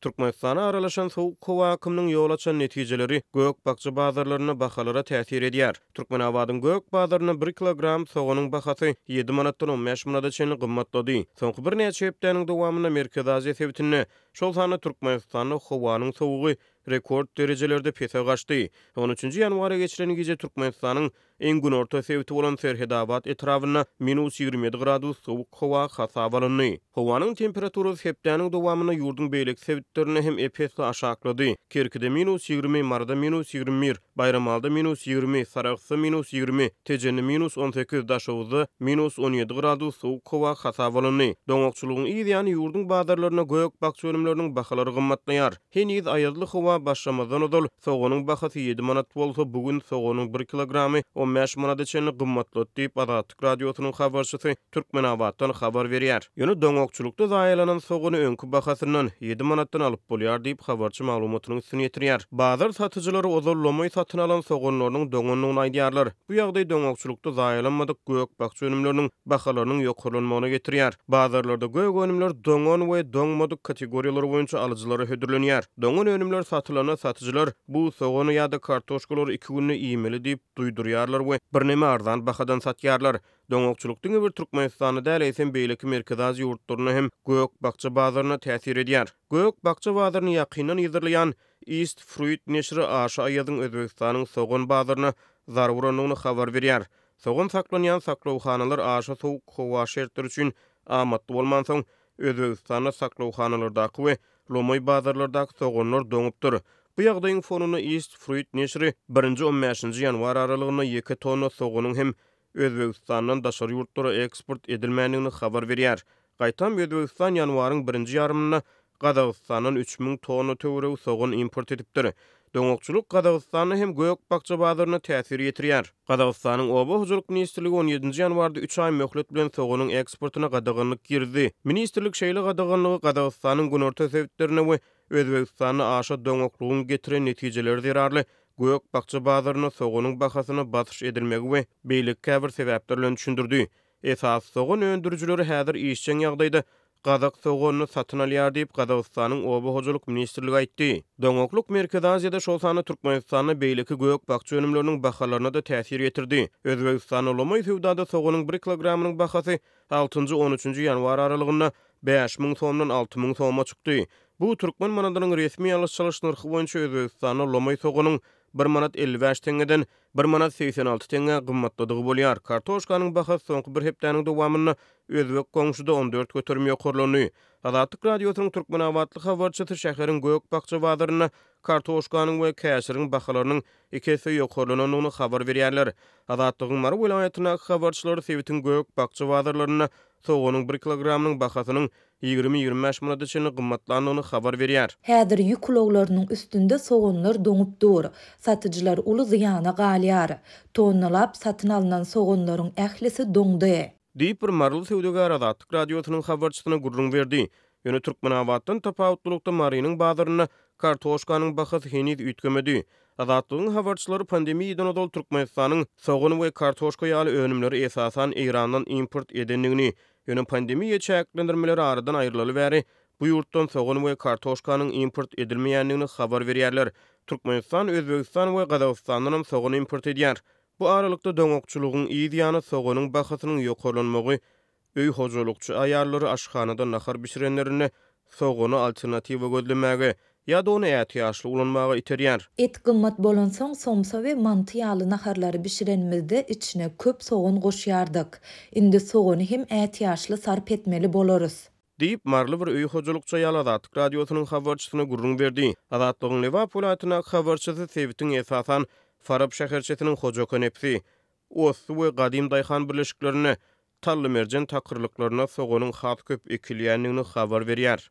Türkmenistana aralaşan sowuk howa akymynyň ýol açan netijeleri gök-bakja bazarlarynda bahalara täsir edýär. Türkmenabadyň gök bazarynda bir kilogram soganyň bahasy ýedi manatdan on bäş manada çenli gymmatlady. Soňky birnäçe hepdäniň dowamynda Merkezi Aziýa sebitinde, şol sanda Türkmenistanda howanyň sowugy rekord derejelerde pese gaçdy. On üçünji ýanwara geçilen gije Türkmenistanyň Iň günorta sebiti bolan Serhedabat etrabynda minus 27 gradus sowuk howa hasaba alyndy. Howanyň temperaturasy hepdäniň dowamynda ýurduň beýleki sebitlerinde hem ep-esli aşaklady. Kerkide minus 20, Maryda minus 21, Baýramalyda minus 20, Sarahsda minus 20, Tejende minus 18, Daşoguzda minus 17 gradus sowuk howa hasaba alyndy. Doňakçylygyň yz ýany ýurduň bazarlarynda gök-bakja önümleriniň bahalary gymmatlaýar. Heniz aýazly howa başlamazdan ozal, soganyň bahasy ýedi manat bolsa, bu gün soganyň bir kilogramy on bäş manada çenli gymmatlady diýip, Azatlyk Radiosynyň habarçysy Türkmenabatdan habar berýär. Ýöne doňakçylykda zaýalanan sogany öňki bahasyndan, ýedi manatdan alyp bolýar diýip, habarçy maglumatynyň üstüni ýetirýär. Bazar satyjylary ozal lomaý satyn alan soganlarynyň doňandygyny aýdýarlar. Bu ýagdaý doňakçylykda zaýalanmadyk gök-bakja önümleriniň bahalarynyň ýokarlanmagyna getirýär. Bazarlarda gök önümler doňan we doňmadyk kategoriýalary boýunça alyjylara hödürlenýär. Doňan önümler satylanda satyjylar bu sogany ýa-da kartoşkalary iki günde iýmeli diýip duýdurýarlar we birneme arzan bahadan satýarlar. Doňakçylyk diňe bir Türkmenistanda däl, eýsem beýleki Merkezi Aziýa ýurtlarynda hem gök-bakja bazaryna täsir edýär. Gök-bakja bazaryny ýakyndan yzarlaýan East Fruit neşiri aşa aýazyň Özbegistanyň sogan bazaryna zarba urandygyny habar berýär. Sogan saklanýan saklawhanalar aşa sowuk howa şertleri üçin amatly bolmansoň, Özbegistanda saklawhanalardaky we lomaý bazarlardaky soganlar doňupdyr. Bu ýagdaýyň fonunda East Fruit neşiri birinji-on bäşinji ýanwar aralygynda ýeke tonna soganyň hem Özbegistandan daşary ýurtlara eksport edilmändigini habar berýär. Gaýtam Özbegistan ýanwaryň birinji ýarymynda Gazagystandan 3000 tonna töweregi sogan import edipdir. Doňakçylyk Gazagystanda hem gök-bakja bazaryna täsir ýetirýär. Gazagystanyň Oba hojalyk ministrligi on ýedinji ýanwarda üç aý möhlet bilen soganyň eksportyna gadaganlyk girizdi. Ministrlik şeýle gadaganlygy Gazagystanyň günorta sebitlerinde we Özbegistanda aşa doňaklygyň getiren netijeleri zerarly gök-bakja bazarynda soganyň bahasyna basyş edilmegi we beýleki käbir sebäpler bilen düşündirdi. Esasy sogan öndürijileri häzir işjeň ýagdaýda gazak soganyny satyn alýar diýip, Gazagystanyň Oba hojalyk ministrligi aýtdy. Doňaklyk Merkezi Aziýada, şol sanda Türkmenistanda beýleki gök-bakja önümleriniň bahalaryna-da täsir ýetirdi. Özbegistanda lomaý söwdada soganyň bir kilogramynyň bahasy altynjy-on üçünji ýanwar aralygynda 5000 somdan 6000 soma çykdy. Bu türkmen manadynyň resmi alyş-çalyş nyrhy boýunça Özbegistanda lomaý soganyň bir manat 55 teňňeden bir manat 86 teňňä gymmatladygy bolýar. Kartoşkanyň bahasy soňky bir hepdäniň dowamynda özbek goňşuda 14% ýokarlandy. Azatlyk Radiosynyň türkmenabatly habarçysy şäheriň gök-bakja bazarynda kartoşkanyň we käşiriň bahalarynyň iki esse ýokarlanandygyny habar berýärler. Azatlygyň Mary welaýatyndaky habarçylary sebitiň gök-bakja bazarlarynda soganyň bir kilogramynyň bahasynyň 20-25 manada çenli gymmatlandygyny habar berýär. Häzir ýük ulaglarynyň üstünde soganlar doňup dur. Satyjylar uly zyýana galýar. Tonnalap satyn alnan soganlaryň ählisi doňdy. Diýip, bir maryly söwdagär Azatlyk Radiosynyň habarçysyna gürrüň berdi. Ýöne Türkmenabatdan tapawutlylykda Marynyň bazarynda kartoşkanyň bahasy heniz üýtgemedi. Azatlygyň habarçylary pandemiýadan ozal Türkmenistanyň sogan we kartoşka ýaly önümleri esasan Eýrandan import edendigini, ýöne pandemiýa çäklendirmeleri aradan aýrylaly bäri bu ýurtdan sogan we kartoşkanyň import edilmeýändigini habar berýärler. Türkmenistan Özbegistan we Gazagystandanam sogan import edýär. Bu aralykda doňakçylygyň yz ýany soganyň bahasynyň ýokarlanmagy öý hojalykçy aýallary aşhanada nahar bişirenlerinde sogana alternatiwa gözlemäge ýa-da ony ätiýaçly ulanmaga iterýär. Et gymmat bolansoň somsa we manty ýaly naharlary bişirenimizde içine köp sogan goşýardyk. Indi sogany hem ätiýaçly sarp etmeli bolarys. Diýip, maryly bir öý hojalykçy aýal Azatlyk Radiosynyň habarçysyna gürrüň berdi. Azatlygyň Lebap welaýatyndaky habarçysy sebitiň esasan Farap şäherçesiniň Hojakonepsi, Osty we Gadym daýhan birleşiklerinde, Tallymerjen takyrlyklarynda soganyň has köp ekilýändigini habar berýär.